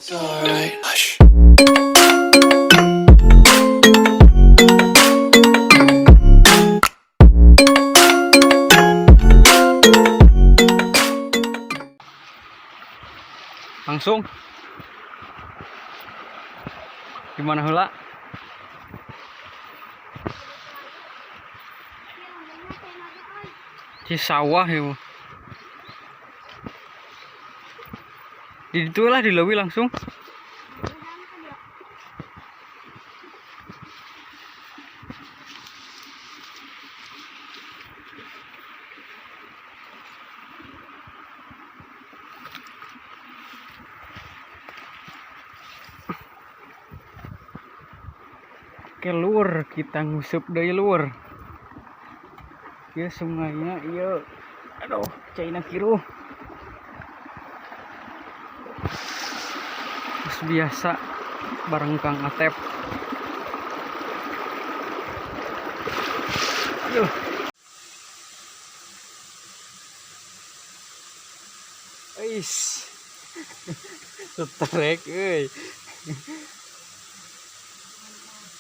It's alright. Hush. Langsung. Gimana heula? Di sawah ya. Di situ lah di leuwih langsung. Oke lur, kita nguseup deui lur. Ieu sungainya ieu. Aduh, caina kiruh. Terus biasa bareng Kang Atep. Aduh. Ais. Strike euy.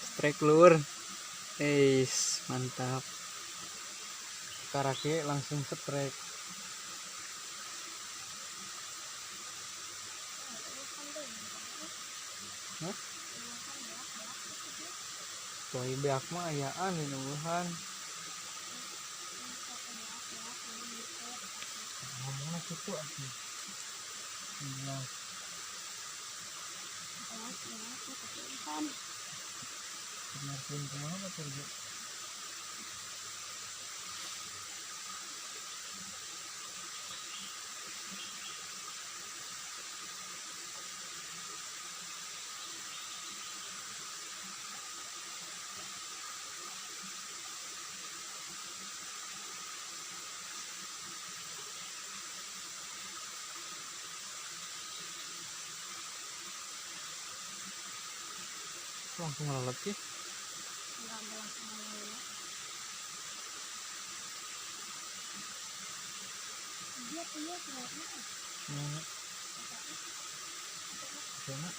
Strike lur. Eis, mantap. Karake langsung strike. Hah? Toy beak mah ayaan di nungguhan. Ngomongna kitu atuh. Iya. Ngartiin kumaha kerja? Langsung ngelelet sih. Mana? Mana?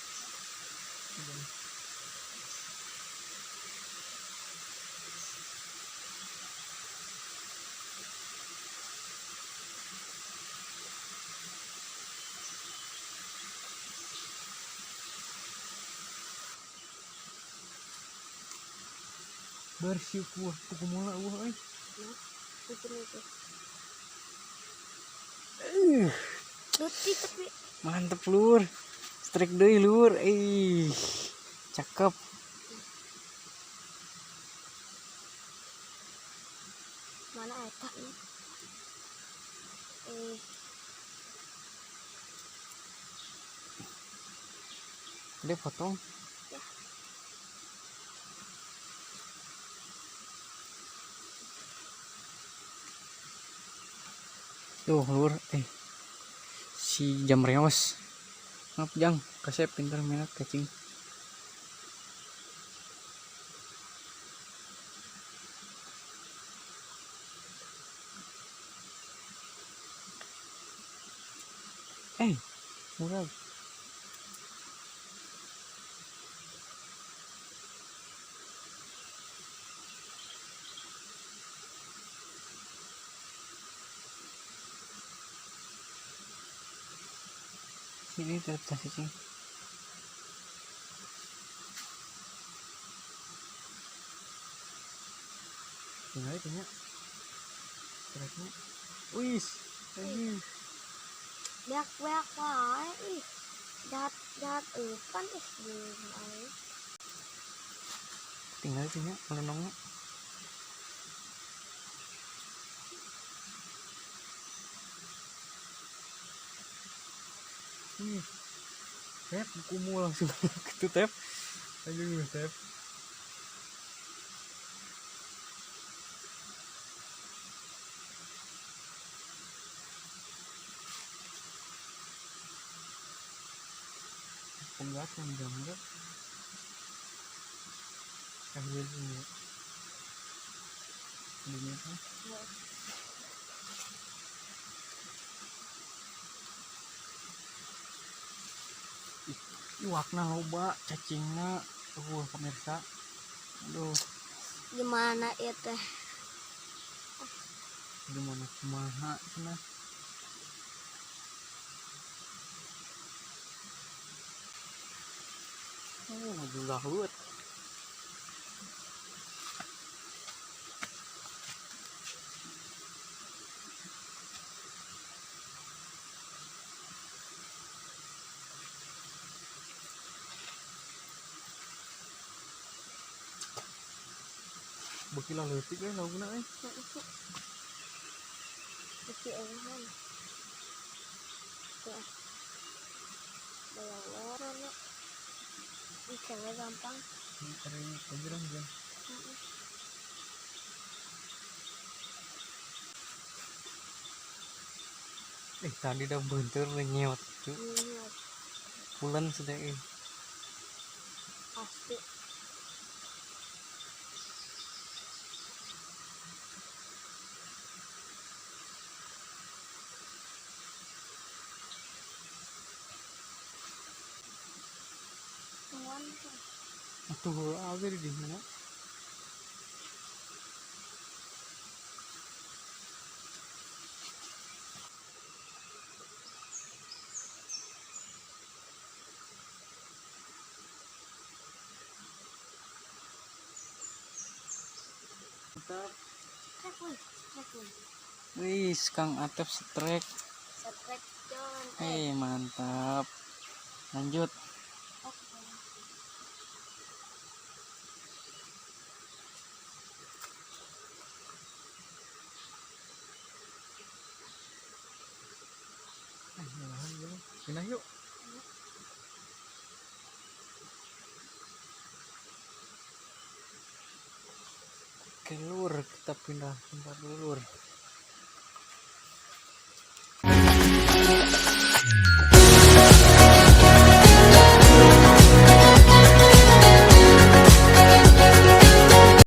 Bersyukur puku mula eueuh euy. Mantep lur. Strike deui lur. Ih, cakep. Mana eta nih? Dia potong. Ya. Tuh lur, si jam reos. Maaf jang, kasep pinter minat cacing. Murah. Sini tetap sih. Tinggal kayaknya. Terakhirnya. Wih, lagi. Beak-beak wae ih. Jahat-jahat eupan ih di aing. Tinggal kayaknya melonongnya. Ih. Tep, bukumu langsung gitu tep. Aduh, tep. Penggatan jamret. Ambil ini. Ini apa? Ih, Iwakna loba, cacingna. Tuh pemirsa. Aduh, Gimana ya teh? Gimana kumaha cenah. Oh, jumlah lut. Beuki leutik we laukna euy. Beuki eueuhan. Tuh. Bawa ikannya gampang. Cari pelajaran kan. Tadi udah bentur nyewot cu. Pulen sudah Pasti. Tuh, awe di mana? Mantap. Wih, Kang Atep strike. Strike John. Mantap. Lanjut. Pindah yuk. Oke lur, kita pindah tempat dulu lur.